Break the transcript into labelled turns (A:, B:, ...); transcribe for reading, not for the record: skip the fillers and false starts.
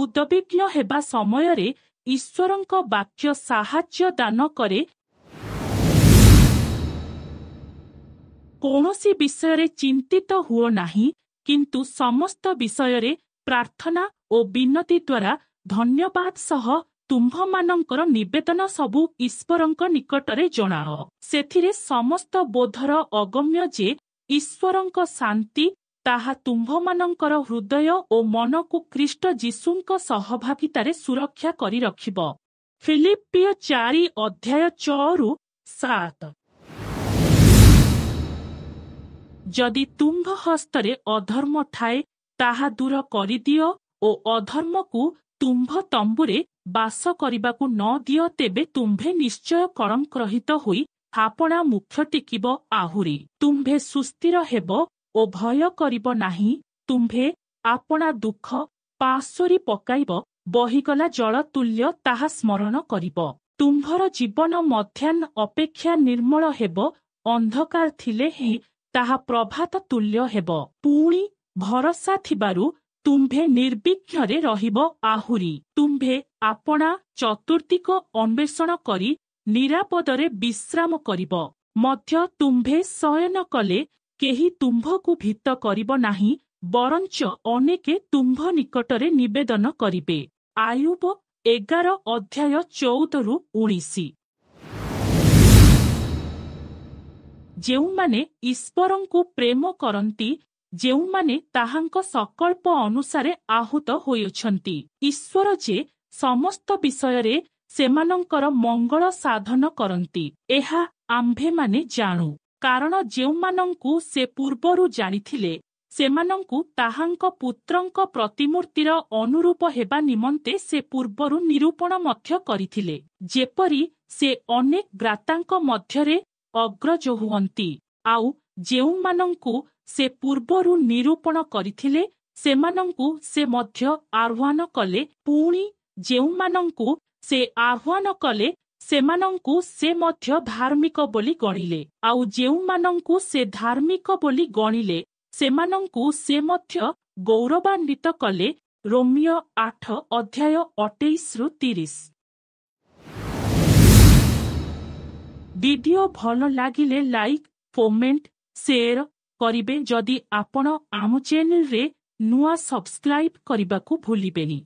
A: ଉଦବିଗ୍ନ ହେବା ସମୟରେ ଈଶ୍ୱରଙ୍କ ବାକ୍ୟ ସାହାଯ୍ୟ ଦାନ କରେ। କୌଣସି ବିଷୟରେ ଚିନ୍ତିତ ହୁଅ ନାହିଁ, କିନ୍ତୁ ସମସ୍ତ ବିଷୟରେ ପ୍ରାର୍ଥନା ଓ ବିନତି ଦ୍ୱାରା ଧନ୍ୟବାଦ ସହ ତୁମ୍ଭମାନଙ୍କର ନିବେଦନ ସବୁ ଈଶ୍ୱରଙ୍କ ନିକଟରେ ଜଣାଅ। ସେଥିରେ ସମସ୍ତ ବୋଧର ଅଗମ୍ୟ ଯେ ଈଶ୍ୱରଙ୍କ ଶାନ୍ତି, ତାହା ତୁମ୍ଭମାନଙ୍କର ହୃଦୟ ଓ ମନକୁ ଖ୍ରୀଷ୍ଟ ଯୀଶୁଙ୍କ ସହଭାଗିତାରେ ସୁରକ୍ଷା କରି ରଖିବ। ଫିଲିପ୍ପୀୟ 4 ଅଧ୍ୟାୟ 6ରୁ 7। ଯଦି ତୁମ୍ଭ ହସ୍ତରେ ଅଧର୍ମ ଥାଏ, ତାହା ଦୂର କରିଦିଅ ଓ ଅଧର୍ମକୁ ତୁମ୍ଭ ତମ୍ବୁରେ ବାସ କରିବାକୁ ନ ଦିଅ। ତେବେ ତୁମ୍ଭେ ନିଶ୍ଚୟ କଳଙ୍କରହିତ ହୋଇ ଆପଣା ମୁଖ ଟେକିବ। ଆହୁରି ତୁମ୍ଭେ ସୁସ୍ଥିର ହେବ ଓ ଭୟ କରିବ ନାହିଁ। ତୁମ୍ଭେ ଆପଣା ଦୁଃଖ ପାସୋରି ପକାଇବ, ବହିଗଲା ଜଳ ତୁଲ୍ୟ ତାହା ସ୍ମରଣ କରିବ। ତୁମ୍ଭର ଜୀବନ ମଧ୍ୟାହ୍ନ ଅପେକ୍ଷା ନିର୍ମଳ ହେବ, ଅନ୍ଧକାର ଥିଲେ ହେଁ ତାହା ପ୍ରଭାତ ତୁଲ୍ୟ ହେବ। ପୁଣି ଭରସା ଥିବାରୁ ତୁମ୍ଭେ ନିର୍ବିଘ୍ନରେ ରହିବ। ଆହୁରି ତୁମ୍ଭେ ଆପଣା ଚତୁର୍ଦ୍ଦିଗ ଅନ୍ୱେଷଣ କରି ନିରାପଦରେ ବିଶ୍ରାମ କରିବ। ମଧ୍ୟ ତୁମ୍ଭେ ଶୟନ କଲେ କେହି ତୁମ୍ଭକୁ ଭୀତ କରିବ ନାହିଁ, ବରଞ୍ଚ ଅନେକେ ତୁମ୍ଭ ନିକଟରେ ନିବେଦନ କରିବେ। ଆୟୁବ 11 ଅଧ୍ୟାୟ 14ରୁ 19। ଯେଉଁମାନେ ଈଶ୍ୱରଙ୍କୁ ପ୍ରେମ କରନ୍ତି, ଯେଉଁମାନେ ତାହାଙ୍କ ସଂକଳ୍ପ ଅନୁସାରେ ଆହୁତ ହୋଇଅଛନ୍ତି, ଈଶ୍ୱର ଯେ ସମସ୍ତ ବିଷୟରେ ସେମାନଙ୍କର ମଙ୍ଗଳ ସାଧନ କରନ୍ତି, ଏହା ଆମ୍ଭେମାନେ ଜାଣୁ। କାରଣ ଯେଉଁମାନଙ୍କୁ ସେ ପୂର୍ବରୁ ଜାଣିଥିଲେ, ସେମାନଙ୍କୁ ତାହାଙ୍କ ପୁତ୍ରଙ୍କ ପ୍ରତିମୂର୍ତ୍ତିର ଅନୁରୂପ ହେବା ନିମନ୍ତେ ସେ ପୂର୍ବରୁ ନିରୂପଣ ମଧ୍ୟ କରିଥିଲେ, ଯେପରି ସେ ଅନେକ ଭ୍ରାତାଙ୍କ ମଧ୍ୟରେ ଅଗ୍ରଜ ହୁଅନ୍ତି। ଆଉ ଯେଉଁମାନଙ୍କୁ ସେ ପୂର୍ବରୁ ନିରୂପଣ କରିଥିଲେ, ସେମାନଙ୍କୁ ସେ ମଧ୍ୟ ଆହ୍ୱାନ କଲେ। ପୁଣି ଯେଉଁମାନଙ୍କୁ ସେ ଆହ୍ୱାନ କଲେ, ସେମାନଙ୍କୁ ସେ ମଧ୍ୟ ଧାର୍ମିକ ବୋଲି ଗଣିଲେ। ଆଉ ଯେଉଁମାନଙ୍କୁ ସେ ଧାର୍ମିକ ବୋଲି ଗଣିଲେ, ସେମାନଙ୍କୁ ସେ ମଧ୍ୟ ଗୌରବାନ୍ୱିତ କଲେ। ରୋମୀୟ 8 ଅଧ୍ୟାୟ 28ରୁ 30। ଭିଡିଓ ଭଲ ଲାଗିଲେ ଲାଇକ୍, କମେଣ୍ଟ, ସେୟାର କରିବେ। ଯଦି ଆପଣ ଆମ ଚ୍ୟାନେଲରେ ନୂଆ, ସବସ୍କ୍ରାଇବ କରିବାକୁ ଭୁଲିବେନି।